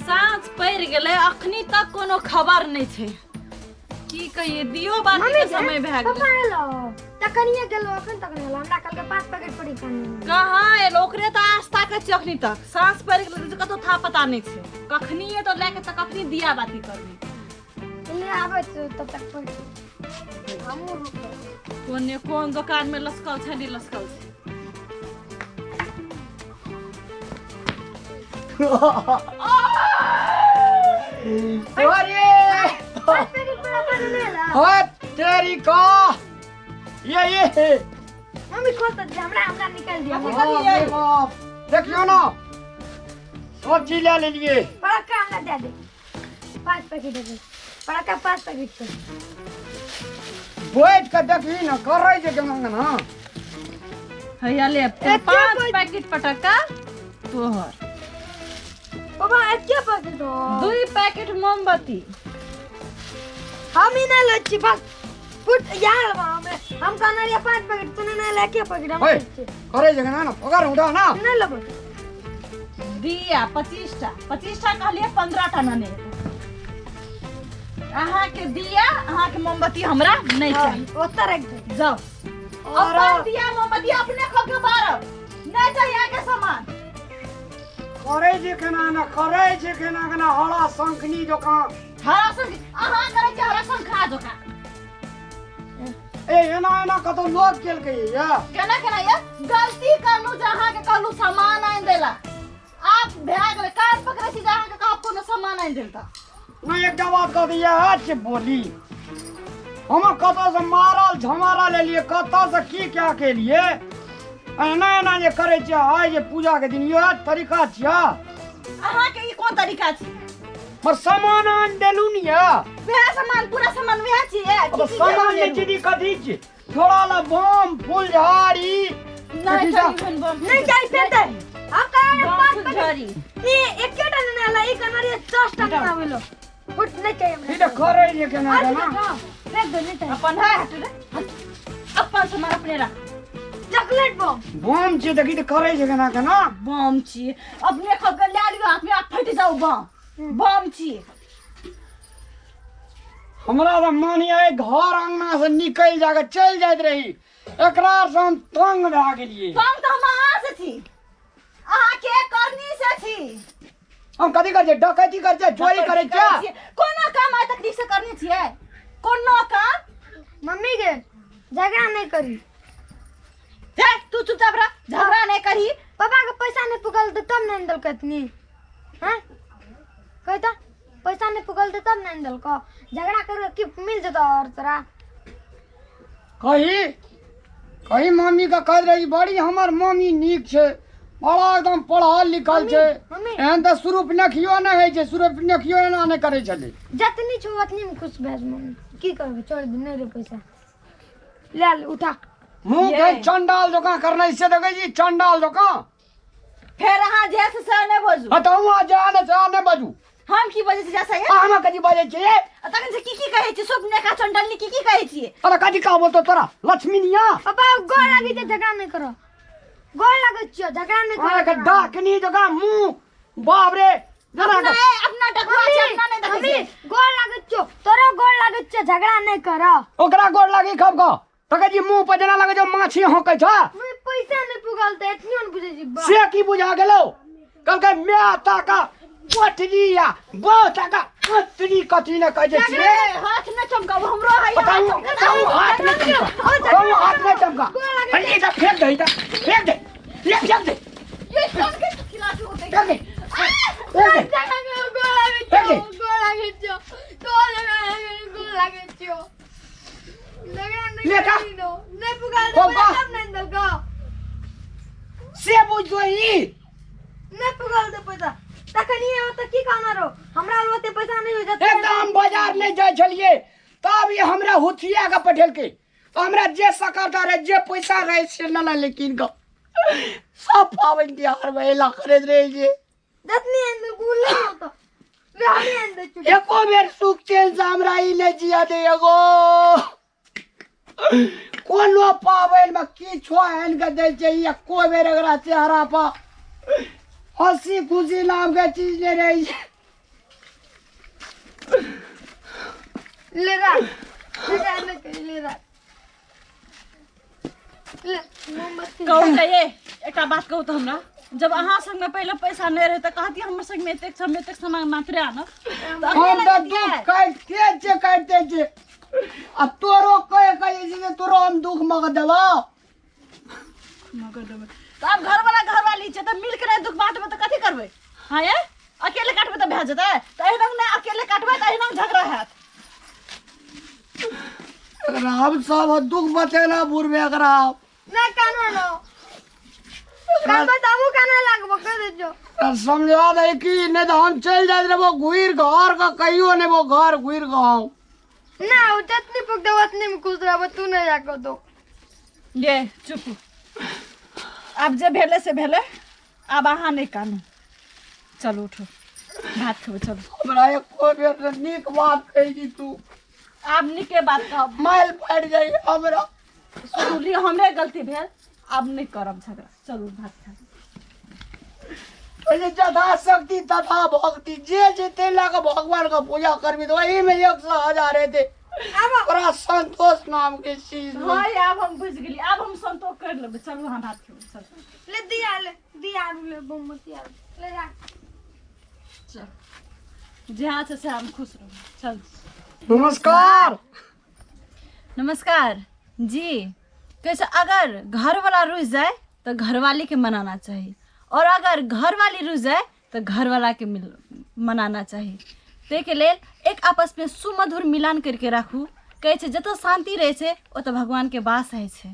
साँझ पड़ि गेलै, अखनी तक कोनो खबर नहि छै। की कहिए, दियो बाती के समय भए गेलै। पापा एलो तखनिए गेलो, अखन तक नहि एलो। हमरा कहलकै 5 पैकेट पड़ी खानी। कहाँ एलो? ओकरे तऽ आस्था के छियै। अखनी तक साँझ पड़ि गेलै तऽ कतौ था पता नहि छै। कखनी एतो लए के तऽ कखनी दिया बाती करबी। ले आबै छै तब तक पड़ी हमहूँ रुकबै। कोने कोन दोकान में लसकल छै, नहि लसकल छै। अरे 5 पैकेट पूरा पानी नहि एला। हट तेरी का ये मम्मी खोल तऽ दे, हमरा हमरा निकालि दिअ। कथी? बाप रे बाप, देखियौ ना, सब चीज ले लेलिए। पड़क्का हमरा दे दे, 5 पैकेट दे पड़क्का, 5 पैकेट छै। बैठ के देखी ना करै छै केना केना। हैया ले, एके 5 पैकेट पटाखा तोहर। बाबा, एके पैकेट हो। 2 पैकेट मोमबत्ती। हम ही नहीं लै छी बस फुट यार। हम हम कहना रहिए 5 पैकेट, तूने नहीं ले एके पैकेट हम ओए। लै छी। करै छै केना ना, पकड़ उठा ना। नहीं लेबै। दिया 25 टा, 25 टा कहलिए, 15 टा नने। अहाँके दिया, अहाँके मोमबत्ती हमरा नहीं चाही। ओतऽ राखि दे। जाओ। और अपन दिया मोमबत्ती अपने खो के बारब, नहीं चाहिए अहाँके सामान। करै छै केना ना, करै छै केना केना, हरा शंखनी जकाँ। हरा संग अहाँ करै छी, हरा शंखा जकाँ। ए एना एना कतौ लोग केलकै या? केना केना ये गलती करलू जे अहाँके कहलू सामान आनि देला। आब भए गेलै, कान पकड़ै छी जे अहाँके कहब कोनो सामान आनि देल तऽ। नहि, एकटा बात कह दिया छै बोली, हम कतऽ से मारल झमारल एलियै, कतऽ से की क्या के लिए एना एना जे करै छियै आइ जे पूजा के दिन, इएह तरीका छियै? अहाँके ई कोन तरीका छै? पर सामान आनि देलू ने या? वएह सामान, पूरा सामान वएह छियै। अब सामान नहि छी, कथी छी? छोड़ा ला बम फुलझाड़ी। नहीं देखी जा। चाही एहन बम। नहीं चाही, फेर दे। हम कहना बम 5 पैकेट। फुलझड़ी। ई एकेटा लेने आला, ई कहना रहिए 10 टा बनाबै लो। फुट नहीं चाहिए हमरा। ई तऽ करै छै केना और केना। कुछ दो, फेंक दो, नहीं चाहिए। अपन है, हट रे हट। अपन सामान अपने रख। चॉकलेट बम। बम छियै, देखी तऽ करै छै केना केना। बम छियै, अपने खब के लए लियौ हाथ में आ फटि जाउ। बम बम छियै। हमरा तऽ मन यऽ घर अंगना से निकलि जाके चलि जाइत रही, एकरा से हम तंग भए गेलियै। तंग तऽ हम अहाँ से छी, अहाँके करनी से छी। हम कथी करै छियै? डकैती करै छियै? चोरी करै छियै? कोनो काम आइ तक नीक से करने छियै? कोनो काम? मम्मी के झगड़ा नहीं करी। हे, तू चुपचाप रह, झगड़ा नहीं करही। पापा के पैसा नहीं पुगल तो तब नहीं देलकै इतनी। हैं कही तो पैसा नहीं पुगल तो तब नहीं देलको। झगड़ा कर की मिल जतो और तोरा? कही कही मम्मी के कह रही, बड़ी हमर मम्मी नीक छै, बड़ा एकदम पढ़ल लिखल छै। मम्मी। एहन तऽ सुरूप नखियो नहि होइ छै, सुरूप नखियो एना नहि करै छलै। जतनी छौ उतनी में खुश भए जा मम्मी। की करबै, छोड़ दे। नहीं रे, पैसा ले ले, उठा। मुँह ये। के चंडाल जकाँ करने से देखै छी, चंडाल जकाँ। फेर अहाँ जे से से नहि बजू। हँ तऽ अहाँ जा ने से नहि बाजू। हम की बजै छी जैसे? आ हमरा कथी बाजै छियै? आ तखन से की की कहै छी? सब नेका चंडलनी की की कहै छियै? अरे कथी कहबो तो तोरा लक्ष्मीनिया। पापा, गोर लागे छै, झगड़ा नहीं करो। गोर लागे छियो, झगड़ा नहीं करो। अरे डाकनी जकाँ मुँह, बाप रे जरा अपना ए, अपना डकवा छै, अपना नहि देखै मम्मी छै। गोर लागे छियो, तोरो गोर लागे छियो, झगड़ा नहीं करो। ओकरा गोर लागी खब कऽ तकै छी, मुँह पर जेना लगै छै माछी हौंकै छ। मम्मी, पैसा नहीं पुगल त एतनियो ने बुझै छी बा। से की बुझा गेलौ? कहलकै माय ताका पटरी या बो ताका पटरी, कथी ने कहै छै छियै। ए, हाथ नहि चमकाबू हमरो है। बताउ कहूँ हाथ नहि चमका, कहूँ हाथ नहि चमका। अरे ई तऽ फेंक दे, ई तऽ फेंक दे, ले फेंक दे। ये कोन के खिलाफ होते? फेंक दे, फेंक दे। गोर लागे फेंक दे। छियो, गोर लागे छियो, तोर गोर लागे छियो, झगड़ा नहीं ले जा। करी नो। नहीं पुगल त पापा। पैसा तब नहीं देलको। से बुझतो ई। नहीं पुगल त पैसा तखन ये होता की कहना रो, हमरा ओते पैसा नहीं हो जाता। एकदम बाजार नहि जाइ छलियै तब ई हमरा हुथिया के पठेलकै। हमरा जे सकरता रहे, जे पैसा रहे से लऽ लेली कीन कऽ। सब पाबनि तिहार मे एला करैत रहै छै। जतनी अंदर गुल नहीं होता रहनी अंदर चुप। एको बेर सुख चैन से हमरा ई नहि जिया दे। एगो कोनो पाबनि मे किछो आनि कऽ दै छै, ई एको बेर एकरा चेहरा पर हंसी खुशी नाम के चीज नहि रहै छै। ले राख, झगड़ा नहीं करी, ले राख, ले मोमबत्ती। कहू तऽ ये एकटा बात कहू तऽ हमरा, जब अहाँ संगमे पहिले पैसा नहि रहै तऽ कहतियै हमर संगमे एतेक छै, हम एतेक सामान मात्रे आनब। तऽ हम अकेले तऽ जैतियै। दुख काटिते छियै, काटिते छियै, आ तोरो कहे कहे छै जे तोरो हम दुख मग देबौ। मगर देबै तऽ आब घरवाला घरवाली छै तऽ मिलके नहि दुख बाँटबै तऽ कथी करबै? हाँ ये अकेले काटबै तऽ भए जेतै? तऽ एहिना नहि, अकेले काटबै तऽ एहिना झगड़ा हैत। एकरा हम सब दुख बतेला बुढ़बे एकरा। नहीं कानो नो कान बताबू, काना लागबो कर दे जो। एकरा समझा दे कि नहि तऽ हम चलि जाइत रहबो घुरि घर के, कहियो नहि वो घर घुरि कऽ आउ। ना वो जितनी पुक दे उतनी में खुश रहबो, तू नहीं जा कर दो। ये चुप, आब जे भेलै से भेलै, आब अहाँ नहि कानू। चलू उठू, भात खेबै, चलू। हमरा एको बेर तऽ नीक बात कहै छी तू। आब नीके बात कहब। माइल पड़ि जाइ हमरा। सुनू लिअ, हमरे गलती भेल, आब नहि करब झगड़ा, चलू भात खाब। पहिले जथा शक्ति तथा भक्ति, जे जे ताहि लए कऽ भगवान के पूजा करबी तऽ ओहिमे 100 हजार हेतै, ओकरा संतोष नाम के चीज नहि। हाँ ये, आब हम बुझि गेली, आब हम संतोष कर लेबै। चलू अहाँ भात खेबै, चलू। ले दिया, ले दिया, ले मोमबत्ती आलू ले राख। चल, जहाँ छै से हम खुश रहू, चल। नमस्कार। नमस्कार जी। कैसे अगर घर वाला रुस जाए तो घरवाली के मनाना चाहिए और अगर घरवाली रुस जाए तो घरवाला के मिल मनाना चाही। ताहिके लेल एक आपसमे सुमधुर मिलान करके राखू। कहै छै जतऽ शान्ति रहै छै ओतऽ भगवानके वास होइ छै।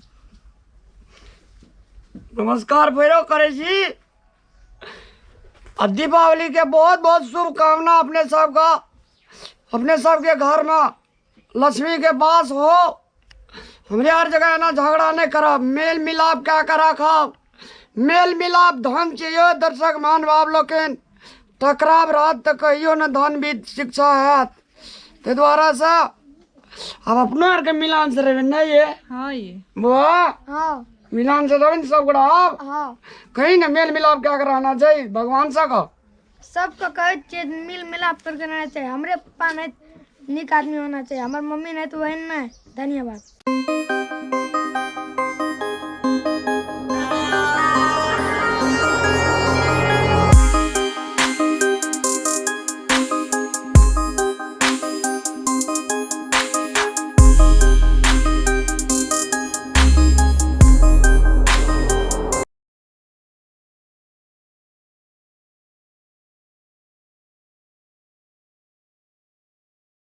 नमस्कार फेरो करै छी आ दीपावली के बहुत बहुत शुभकामना अपने सबके। अपने सबके घर में लक्ष्मी के वास हो। हमरे हर जगह एना झगड़ा नहीं करब, मेल मिलाप क्या कर रखब। मेल मिलाप धन चाहिए दर्शक महानुभाव लोकनि। टकराव रहत तऽ कहियो ने धन भी शिक्षा हैत। ताहि दुआरे से आब अपनो आरके मिलान से रहबै नहीं ये? हाँ ये। बुआ। हाँ। मिलान से रहबै ने सब गोटा आब? हाँ। कहीं ने मेल मिलाप क्या कर रहना चाहिए भगवान से कह। सबके कहै छियै मिल मिलाप करके रहना चाहिए। हमरे पप्पा नहीं नीक आदमी होना चाहिए, हमर मम्मी नहीं तो वही नहीं। धन्यवाद।